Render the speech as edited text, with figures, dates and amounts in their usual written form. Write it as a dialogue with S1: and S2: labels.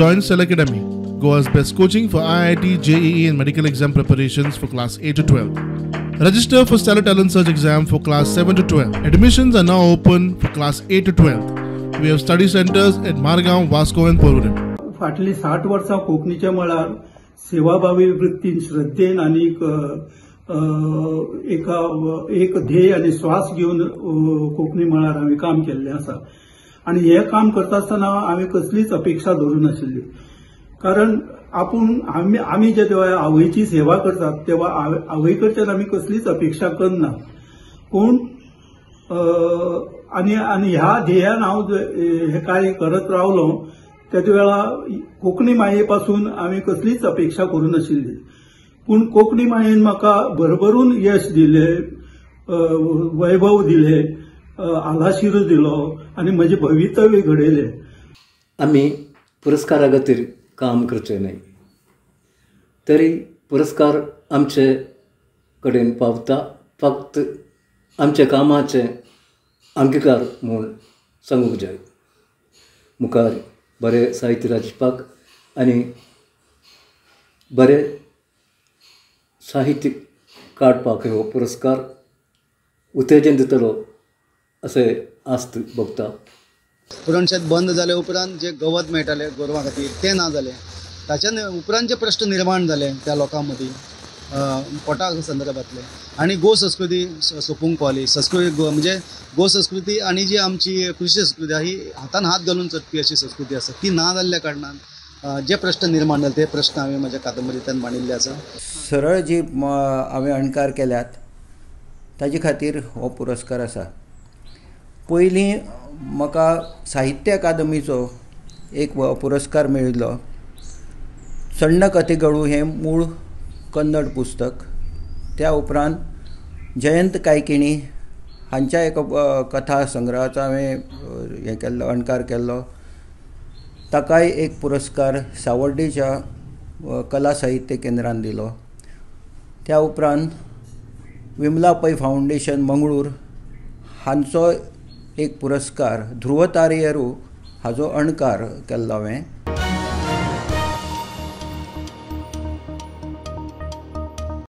S1: Join Stellar Academy, Goa's best coaching for IIT, JEE and medical exam preparations for class 8 to 12. Register for Stellar Talent Search exam for class 7 to 12. Admissions are now open for class 8 to 12. We have study centers at Margao, Vasco and Porvorim.
S2: फाटली 60 वर्सां कोंकणीच्या मळार सेवाभावी वृत्तीन श्रद्धेन आनी एक ध्येय आनी स्वास घेवन कोंकणी मळार हांवें काम केल्लें आसा आनी हें काम करता आसतना हांवें कसलीच अपेक्षा धरूं नाशिल्ली, कारण आपूण आमी जे तेव्हा आवयची सेवा करतात तेव्हा आवय कडच्यान आमी कसलीच अपेक्षा करना. पूण आनी आनी ह्या ध्येयान हांव हें कार्य करत रावलो तेद वेळा कोंकणी माये पासून हांवें कसलीच अपेक्षा करूं नाशिल्ली. पूण कोंकणी मायेन म्हाका भरभरून यश दिलें, वैभव दिलें, आलाशिरो दिलो आनी म्हजें भवितव्य घडयलें.
S3: आमी पुरस्कारा खातीर काम करचें न्हय तरी पुरस्कार आमचे कडेन पावता, फक्त आमच्या कामाचें अंगिकार म्हूण सांगूंक जाय. मुखार बरें साहित्य रचपाक आनी बरें साहित्य काडपाक हो पुरस्कार उत्तेजन दितलो अशें आस्त भोगता.
S4: पुरण शेत बंद जाले उपरांत जे गवत मेळटालें गोरवां खातीर तें ना जालें. ताच्या उपरांत जे प्रश्न निर्माण जाले त्या लोकां मदीं पोटा संदर्भांतले आनी गो संस्कृती सोंपूंक पावली. संस्कृती म्हणजे गो संस्कृती आनी जी आमची कृशी संस्कृती आहा ही हातान हात घालून चलपी अशी संस्कृती आसा, ती ना जाल्ल्या कारणान जे प्रश्न निर्माण जाले ते प्रश्न हांवें म्हज्या कादंबरींतल्यान मांडिल्ले आसा.
S5: सरळ जी हांवें अणकार केल्यात ताजे खातीर हो पुरस्कार आसा. पयलीं म्हाका साहित्य अकादमीचो एक पुरस्कार मेळिल्लो. सण्ण कथेगळू हें मूळ कन्नड पुस्तक. त्या उपरांत जयंत कायकिणी हांच्या एका कथा संग्रहाचो हांवें हें केल्लो, अणकार केल्लो. ताकाय एक पुरस्कार सावर्डेच्या कला साहित्य केंद्रान दिलो. त्या उपरांत विमला पै फावंडेशन मंगळूर हांचो एक पुरस्कार ध्रुवतारियरू हाजो अणकार केल्लो हांवें.